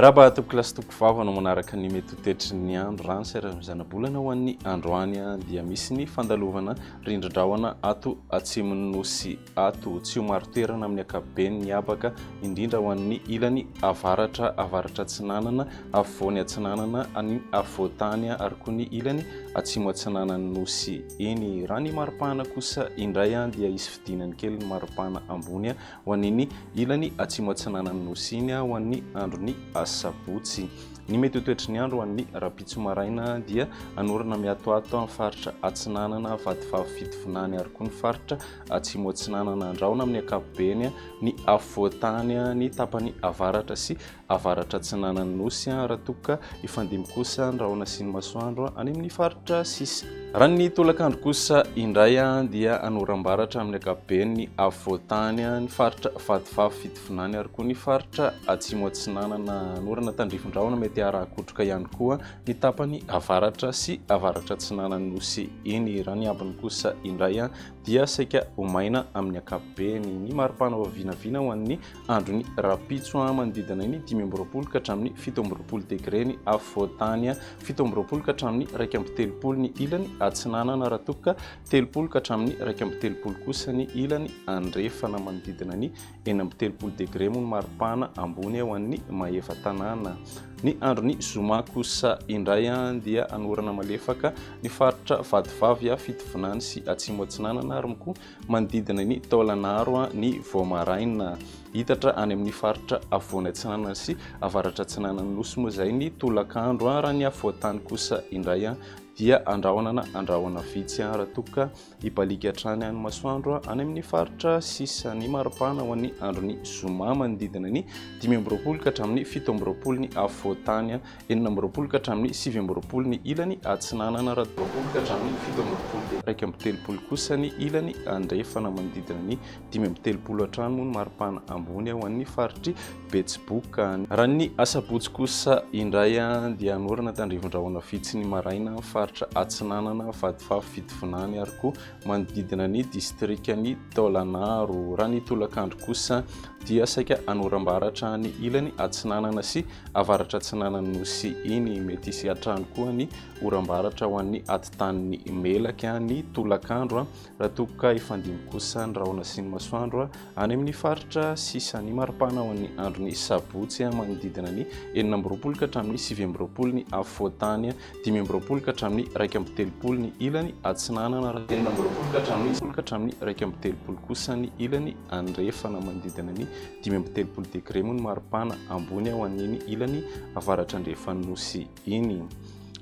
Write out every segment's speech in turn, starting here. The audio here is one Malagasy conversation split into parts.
Miarahaba tompokolahy sy tompokovavy anao manaraka ny mety ho toetry ny andro rano sy zanabolana ho an'ny androany dia misy ny fandalovana rindrin-drahona ato atsimon'ny nosy ato. Tsy ho marin-toerana amin'ny ankapobeny ny habaka indrindra ho an'ny ilany avaratra, avaratra atsinanana, afovoany atsinanana, any afovoan-tany ary koa ny ilany atsimo atsinanan'ny nosy iny. Raha ny maripana kosa indray dia hisy fidinany kely ny maripana ambony ho an'iny ilany atsimo atsinanan'ny Nosy iny ho an'ny andron'ny asabotsy. Ny mety ho toetry ny andro ho an'ny rahampitso maraina dia hanorana miatoato amin'ny faritra atsinanana, Vatovavy Fitovinany ary koa ny faritra atsimo atsinanana. Andrahona amin'ny ankapobeny ny afovoan-tany, ny tapany avaratra sy avaratra atsinanan'ny Nosy raha toa ka hifandimby kosa ny rahona sy ny masoandro any amin'ny faritra sisa. Raha ny tolakandro kosa indray dia hanoram-baratra amin'ny ankapobeny ny afovoan-tany, ny faritra Vatovavy Fitovinany ary koa ny faritra atsimo atsinanana. Hanorana tandrifin-drahona mety haharaha-kotroka ihany koa ny tapany avaratra sy avaratra atsinanan'ny Nosy iny. Raha ny ambiny kosa indray dia saika ho maina amin'ny ankapobeny. Ny maripana ho vinavina ho an'ny Andron'ny rahampitso manodidina ny 25 ka hatramin'ny 27 degre ny afovoan-tany, 27 ka hatramin'ny 31 ny ilany atsinanana raha toa ka 30 ka hatramin'ny 31 kosa ny ilany andrefana. Manodidina ny 36 degre moa ny maripana ambony ho an'ny Maevatanàna. Ny andron'ny zoma kosa indray dia hanorana malefaka ny faritra Vatovavy, Fitovinany sy Atsimo Atsinanana ary koa Manodidina ny Taolagnaro ny vao maraina. Hitatra any amin'ny faritra afovoany atsinanana sy avaratra atsinanan'ny Nosy moa izay ny tolakandro. Raha ny afovoan-tany kosa indray dia andrahonana andrahona vitsy raha toa ka hibaliaka hatrany ny masoandro any amin'ny faritra sisa. Ny maripana ho an'ny andron'ny zoma manodidina ny 25 ka hatramin'ny 27 ny afovoan-tany. 26 ka hatramin'ny 29 ny ilany atsinanana raha 20 ka hatramin'ny 27 dia 31 kosa ny ilany andrefana. Manodidina ny 35 hatrany moa ny maripana ambony ho an'ny faritr'i Betsiboka. Raha ny asabotsy kosa indray dia hanorana tandrifin-drahona vitsy ny maraina amin'ny faritra atsinanana, Vatovavy, Fitovinany ary koa manodidina ny distrikan'i Taolagnaro. Raha ny tolakandro kosa dia saika hanoram-baratra ny ilany atsinanana sy avaratra atsinanan'ny Nosy iny. Mety hisy hatrany koa ny oram-baratra ho an'ny atitaniny Melaky ny tolakandro raha toa ka hifandimby kosa ny rahona sy ny masoandro any amin'ny faritra sisa. Ny maripana ho an'ny andron'ny sabotsy manodidina ny 26 ka hatramin'ny 29 ny afovoan-tany, 25 ka hatramin'ny 31 ny ilany atsinanana raha 26 ka hatramin'ny ka hatramin'ny 31 kosa ny ilany andrefana. Manodidina ny 35 degre moa ny maripana ambony ho an'iny ilany avaratra andrefan'ny Nosy iny.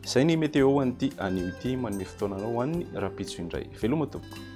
Izay ny météo ho an'ity anio ity, manome fotoana anao ho an'ny rahampitso indray. Veloma tompoko.